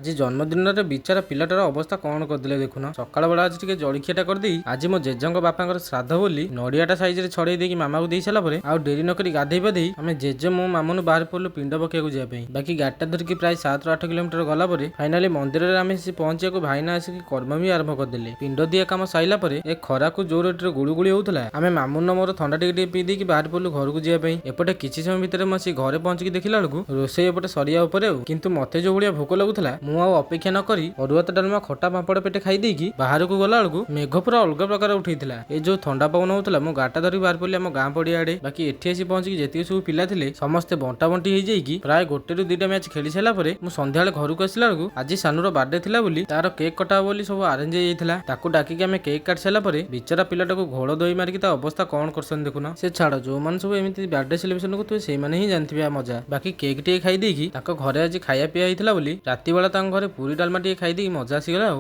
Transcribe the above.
ଆଜି ଜନ୍ମଦିନରେ ବିଚାରା ପିଲାଟାର ଅବସ୍ଥା କଣ କରିଦେଲେ ଦେଖୁନ। ସକାଳ ବେଳା ଆଜି ଟିକେ ଜଳଖିଆଟା କରିଦେଇ ଆଜି ମୋ ଜେଜେଙ୍କ ବାପାଙ୍କର ଶ୍ରାଦ୍ଧ ବୋଲି ନଡ଼ିଆଟା ସାଇଜରେ ଛଡେଇ ଦେଇକି ମାମାକୁ ଦେଇ ସାରିଲା ପରେ ଆଉ ଡେରି ନକରି ଗାଧେଇ ପାଧେଇ ଆମେ ଜେଜେ, ମୁଁ, ମାମୁନୁ ବାହାରି ପଡିଲୁ ପିଣ୍ଡ ପକେଇବାକୁ ଯିବା ପାଇଁ। ବାକି ଗାଡ଼ିଟା ଧରିକି ପ୍ରାୟ 7ରୁ 8 କିଲୋମିଟର ଗଲା ପରେ ଫାଇନାଲି ମନ୍ଦିରରେ ଆମେ ସେ ପହଞ୍ଚିବାକୁ ଭାଇନା ଆସିକି କର୍ମ ବି ଆରମ୍ଭ କରିଦେଲେ। ପିଣ୍ଡ ଦିଆ କାମ ସାରିଲା ପରେ ଏ ଖରାକୁ ଯୋଉ ରେଟରେ ଗୁଳୁଗୁଳି ହଉଥିଲା, ଆମେ ମାମୁନ ମୋର ଥଣ୍ଡା ଟିକେ ଟିକେ ପିଇ ଦେଇକି ବାହାରି ପଡିଲୁ ଘରକୁ ଯିବା ପାଇଁ। ଏପଟେ କିଛି ସମୟ ଭିତରେ ମୁଁ ଆସି ଘରେ ପହଞ୍ଚିକି ଦେଖିଲା ବେଳକୁ ରୋଷେଇ ଏପଟେ ସରିବା ଉପରେ ଆଉ, କିନ୍ତୁ ମତେ ଯୋଉ ଭଳିଆ ଭୋକ ଲାଗୁଥିଲା, ମୁଁ ଆଉ ଅପେକ୍ଷା ନ କରି ଅରୁଆ ଭାତ, ଡାଲମା, ଖଟା, ପାମ୍ପଡ଼ ପେଟେ ଖାଇ ଦେଇକି ବାହାରକୁ ଗଲା ବେଳକୁ ମେଘ ପୁରା ଅଲଗା ପ୍ରକାର ଉଠେଇଥିଲା। ଏ ଯୋଉ ଥଣ୍ଡା ପବନ ହଉଥିଲା, ମୁଁ ଗାଡ଼ିଟା ଧରିକି ବାହାରି ପଡିଲି ଆମ ଗାଁ ପଡିଆ ଆଡେ। ବାକି ଏଠି ଆସି ପହଞ୍ଚିକି ଯେତିକି ସବୁ ପିଲା ଥିଲେ ସମସ୍ତେ ବଣ୍ଟା ବଣ୍ଟି ହେଇଯାଇକି ପ୍ରାୟ 1ରୁ 2ଟା ମ୍ୟାଚ୍ ଖେଳି ସାରିଲା ପରେ ମୁଁ ସନ୍ଧ୍ୟାବେଳେ ଘରକୁ ଆସିଲା ବେଳକୁ ଆଜି ସାନୁର ବାର୍ଥଡେ ଥିଲା ବୋଲି ତାର କେକ୍ କଟା ହବ ବୋଲି ସବୁ ଆରେଞ୍ଜ ହେଇଯାଇଥିଲା। ତାକୁ ଡାକିକି ଆମେ କେକ୍ କାଟି ସାରିଲା ପରେ ବିଚାରା ପିଲାଟାକୁ ଘୋଳ ଦହି ମାରିକି ତା ଅବସ୍ଥା କଣ କରିଛନ୍ତି ଦେଖୁନ। ସେ ଛାଡ, ଯୋଉମାନେ ସବୁ ଏମିତି ବାର୍ଥଡେ ସେଲିବ୍ରେସନ କରୁଥିବେ ସେଇମାନେ ହିଁ ଜାଣିଥିବେ ଆ ମଜା। ବାକି କେକ୍ ଟିକେ ଖାଇ ଦେଇକି ତାଙ୍କ ଘରେ ଆଜି ଖାଇବା ପିଇବା ହେଇଥିଲା ବୋଲି ରାତି ବେଳା ତାଙ୍କ ଘରେ ପୁରୀ ଡାଲମା ଟିକେ ଖାଇ ଦେଇକି ମଜା ଆସିଗଲା ଆଉ।